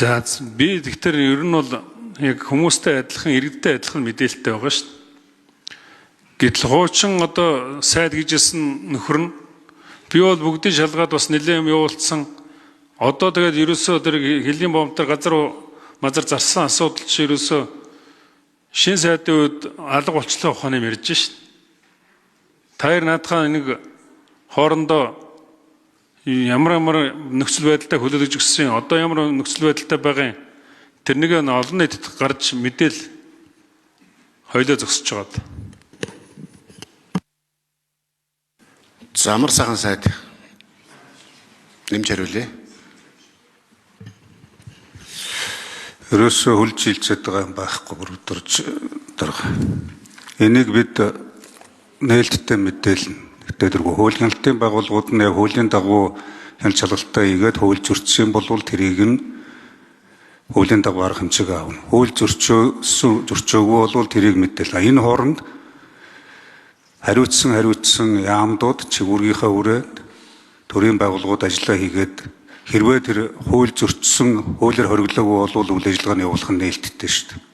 За, би тэгэхээр ер нь бол яг хүмүүстэй адилхан, иргэдтэй адилхан мэдээлэлтэй байгаа шүү дээ. Гэтэл хуучин одоо сайд гэжсэн нөхөр нь би бол бүгдийг шалгаад бас нэлээд юм явуулсан. Одоо тэгээд ерөөсөө тэр хөлийн бомбтар газар мазар зарсан асуудал чи ерөөсөө шин сайдын үед алга болчлоо ухааны юм ярьж шин. Та хоёр наадхаа нэг хоорондоо ямар ямар нөхцөл байдалтай хүлээлгэж өгсөн, одоо ямар нөхцөл байдалтай байгаа юм, тэрнийг олон нийтэд гарч мэдээл хоёлоо зогсож байгаа. За, амар сайхан сайд нэмж хариулъя. Ерөөсөө хөлж хилцээд байгаа юм байхгүй бүрдэрч дарга. Энийг бид нээлттэй мэдээлнэ. Гэтэ тэргүй хууль хяналтын байгууллагууд нь яг хуулийн дагуу хяналт шалгалтаа хийгээд хууль зөрчсөн бол тэрийг нь хуулийн дагуу арга хэмжээг авна. Хууль зөрчөөсөн зөрчөөгүй бол тэрийг мэдээлнэ. Энэ хооронд хариуцсан яамдууд чигүүргийнхаа үрээд төрийн байгууллагууд ажиллаа хийгээд хэрвээ тэр хууль зөрчсөн хуулиар хориглоогүй бол үйл ажиллагааны явуулах нь нээлттэй шүү дээ.